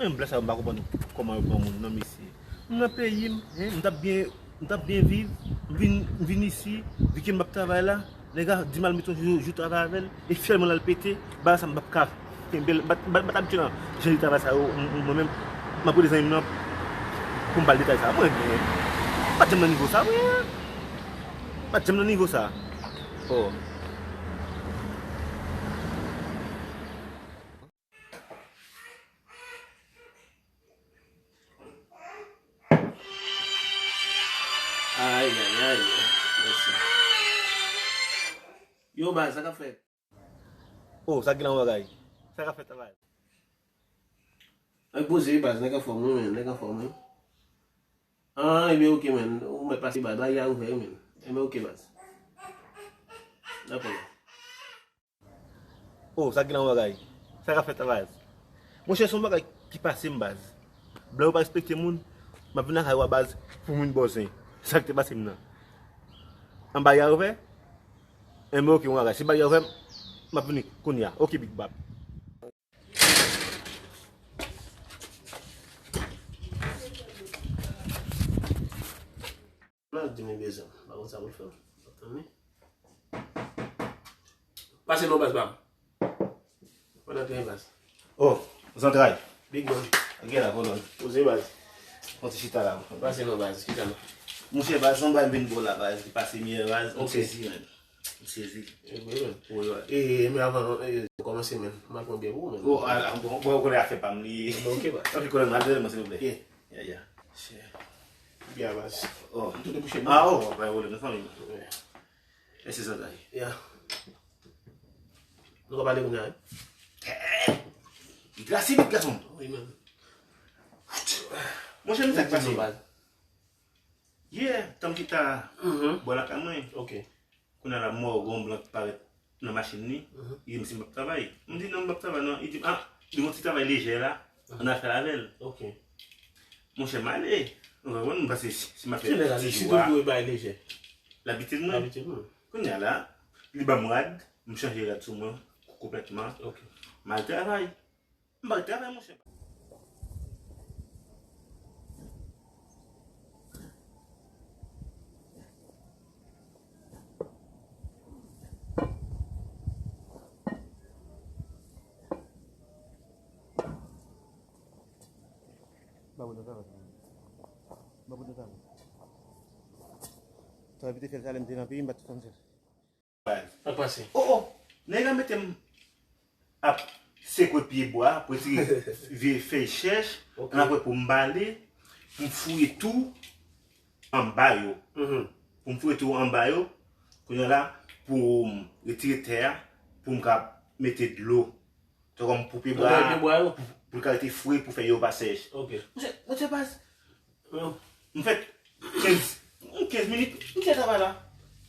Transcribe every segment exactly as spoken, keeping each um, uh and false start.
Menm blan sa yo, m pa konprann kòman yo pran moun non, mesye. M nan peyi m, en, m t ap byen, m t ap byen viv, m vin, m vin isi, vi ke m ap travay la, nèg la di m al met yon jou, jou travay avè l, e fyèlman l al pete, bagay sa m p ap ka kenbe l, m pa t, m pa t, m pa t abitye nan jan de travay sa yo, m, m, mwen menm, m ap rele zanmi m nan pou m ba l detay sa. Mwen, men, m pa t janm nan nivo sa, mwen, en. M pa t janm nan nivo sa. Oh. Ay, ay, ay, ay. Mèsi. Yo, baz, sa k ap fèt? Oh, sa gen nan bagay? Sa k ap fèt, baz? Ay, poze, baz, nèg anfòm, wi, men, nèg anfòm, wi. Ah, ebyen, oke, men. Ou mèt pase, baz, bagay a ouvè, wi, men. Ebyen, oke, baz. Dakò. Oh, sa gen nan bagay? Sa k ap fèt la, baz? Monchè, se yon bagay ki pase m, baz. Blan yo pa respekte moun, m ap vin lakay ou a, baz, pou m vin bòzen. Sa k te pase m nan. Anba a ouvè? Enben, oke, yon bagay. Si bagay a ouvè, m ap vini kounye a. Oke, Big Bab. Baz di m li bezwen m. Pa konn sa pou l fè m. Pase non, baz, pa m. Pandan ke baz. Oh, zantray. Big man. Gen la, kolòn. Poze, baz. Fon ti chita la. Pase non, baz. Chita non. Monchè, baz, son bagay m vin bo la, baz, ki pase m yè, baz. M Ok. Sezi, men. M sezi. E, wi, men. Wi, wi. E, men avan, e, nou kòmanse, men. M ap pran byè pou ou, men. Oh, a, a, bon, bon, ou konnen afè pa m li ye. Bon, ok, baz. Ok, kolòn, m ap mande, silvouplè. Yeah. Yeah, yeah. Chè. Byen, baz. Oh. M tou debouche, ah, oh, pa gen pwoblèm, nan fanmi. Yeah. Mèsi, zantray. Yeah. Nou ka pale kounye a, wi. Eh, li trase vit, gason. Wi, men. Monchè, nou sa k pase? Di nou, baz. Yè, tan m chita Mhm. bò lakay mwen. Ok. Kounye a la, m wè yon blan ki parèt nan machin li. Mhm. Li di m si m p ap travay. M di non, m p ap travay non. Li di m, ah, li gon ti travay lejè la, Mhm. ann al fè l avè l. Ok. Monchè, m ale. Ou konprann, m panse si, si m ap fè Kilè l ale? Ti Sitou bwa. Li dwe bay lejè. Labitid mwen. Labitid mwen. Kounye a la, li ban m rad, m chanje rad sou mwen konplètman. Ok. M al travay. M pa travay, monchè. Ba mwen nan travay. Ba mwen nan travay. Travay m te fè l talè m te nan peyi m, m pa t konn fè l. Sa k pase? Oh, oh! Nèg la mete m ap sekwe pye bwa pou retire vye fèy chèch, Ok. ann apre pou m bale, pou m fouye tou anba yo. Mhm. Pou m fouye tou anba yo, kounye a la, pou m retire tè a, pou m ka mete dlo. Tankou m pou pye bwa, Pou pye bwa yo? pou, pou l ka rete fre, pou fèy yo pa sèch. Ok. Monchè, monchè baz, Yo. m fè kenz, kenz minit, m te travay la.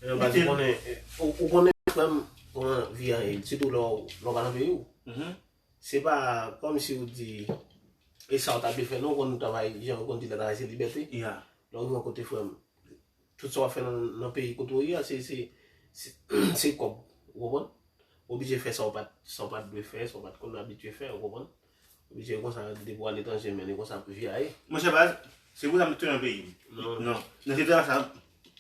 Yo, baz, ou konnen, ou, ou konnen frè m, kòman vi a ye, sitou lè w, lè w pa nan peyi w. Mhm. Se pa kòmsi ou di, e sa w ta vle fè, non, ou konn travay, jan yo konn di la, travay se libète. Yeah. Lè w rive yon kote, frè m, tout sa w ap fè nan, nan peyi kote w ye a, se, se, se, se kòb, ou konprann? Oblije fè sa w pa t, sa w pa t dwe fè, sa w pa t konn abitye fè, ou konprann? Oblije konsa, depi w aletranje, men e konsa vi a ye. Monchè baz, se pou sa m tounen nan peyi m. Non. Non. Nan se travay sa,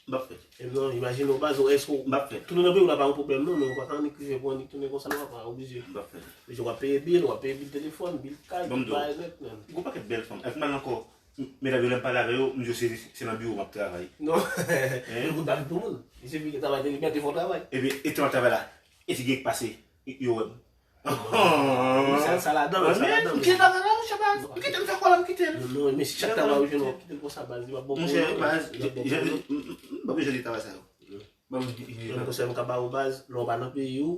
m p ap fè. E non, imajine w baz, ou èske w M p ap fè. tounen nan peyi w la pa yon pwoblèm non, men ou pa ka annik rive pou annik tounen konsa non, papa, oblije. M p ap fè. Oblije w ap peye bil, w ap peye bil telefòn, bil kay, Bon, m bil di w. bagay nèt, men. Gon pakèt bèl fanm. Èske m al ankò, m, medam yo lè m pale avè yo, m di yo se, se nan biwo m ap travay. Non. Hein? Yo konn pa vin pou moun. Misye vin travay de libète fò travay. Epi, e tan travay la, e si gen k pase, yo wè m. Sa, sa ladan, sa ladan. M kite travay la, monchè baz. M kite m fè kò la, m kite l. Non, non, men si chak travay ou jwenn, w ap kite l konsa, baz, li p ap bon pou ou, non. Monchè baz, m pa bezwen de travay sa yo. M pa bezwen de Men konsèy m ka ba ou, baz, lè w pa nan peyi w,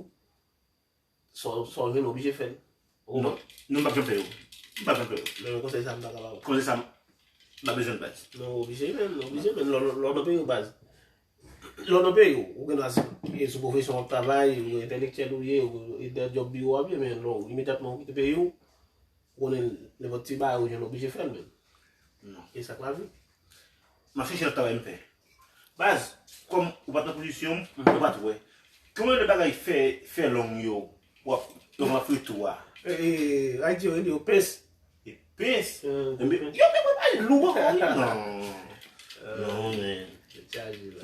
sa w, sa w jwenn, w oblije fè l. Ou Non, konprann? non, m p ap janm fè yo. M p ap janm fè yo. Men konsèy sa m ta ka ba ou. Konsèy sa m pa bezwen l, baz. Non, w oblije, men, w oblije, men, lè, lè, lè w nan peyi w, baz. Lè w nan peyi w, ou gen dwa se, e sou pwofesyon w ap travay, ou entèlektyèl ou ye, ou e de djòb biwo w ap ye, men lè w imedyatman ou kite peyi w, ou konnen nenpòt ti bagay ou jwenn oblije fè l, men. Non. E sa k lavi. M ap chèche lòt travay m fè. Baz, kòm ou pa t nan pozisyon m, Mhm. ou pa t wè. Kòman de bagay fè, fè long yo, w ap, w ap fè tou a? E, e, Ayiti yo rele yo pens. E, Pens. Yo, men mwen pa lou ankò wi. Non. Non, men.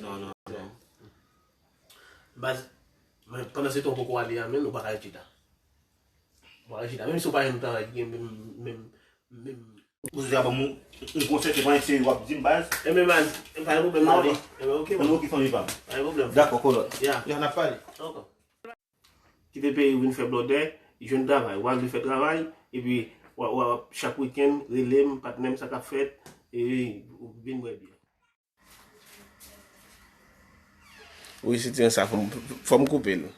Non, non, non. Baz, men pandan se tan ou poko ale a, men ou pa ka ret chita. Ou pa ka ret chita. Menm si ou pa jwenn travay ki gen menm, menm, menm. Ou se ap ban m yon konsèy, se pa yon seri w ap di m, baz. Enben, man, pa gen pwoblèm, non. Enben, ok, man. Ok, fanmi pa m. Pa gen pwoblèm. Dakò, kolòn. Ya. Ya, n ap pale. Ankò. Kite peyi w vin fè blòdè, jwenn travay. W al vin fè travay, epi w a, w a, chak wikenn, rele m, patnè m, sa k ap fèt, e vin bwè byè. Wi, sitiyan sa, fò m, fò m koupe l.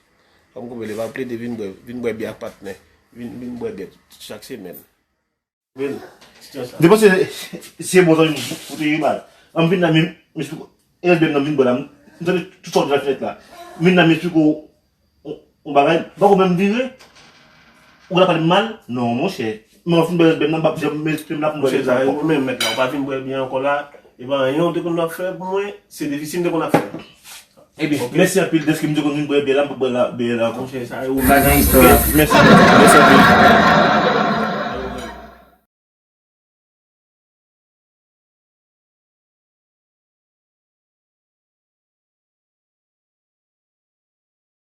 Fò m koupe l, e pa plede vin bwè, vin bwè byè ak patnè. Vin, vin bwè byè chak semèn. Vin, sitiyan sa. Depi se, se bon zanmi m ou te ye baz. An m vin la, men, men, e lè bèm nan vin bwè la, m tande tout sa w di nan fenèt la. M vin la, men, esplike w yon bagay, m pa ko menm vire. Ou la pale m mal? Non, monchè. Men w fin bwè bèm nan, m p ap janm, men, men, m la pou m bwè. Monchè, sa, ou menm mèt la, ou pa vin bwè byè ankò la. E pa anyen ou te konn ap fè pou mwen, se defisi m te konn ap fè. Ebyen, mèsi anpil dèske m te konn vin bwè byè la, m p ap bwè la, byè la ankò. Monchè, sa, ou pa gen istwa. Mèsi, mèsi anpil.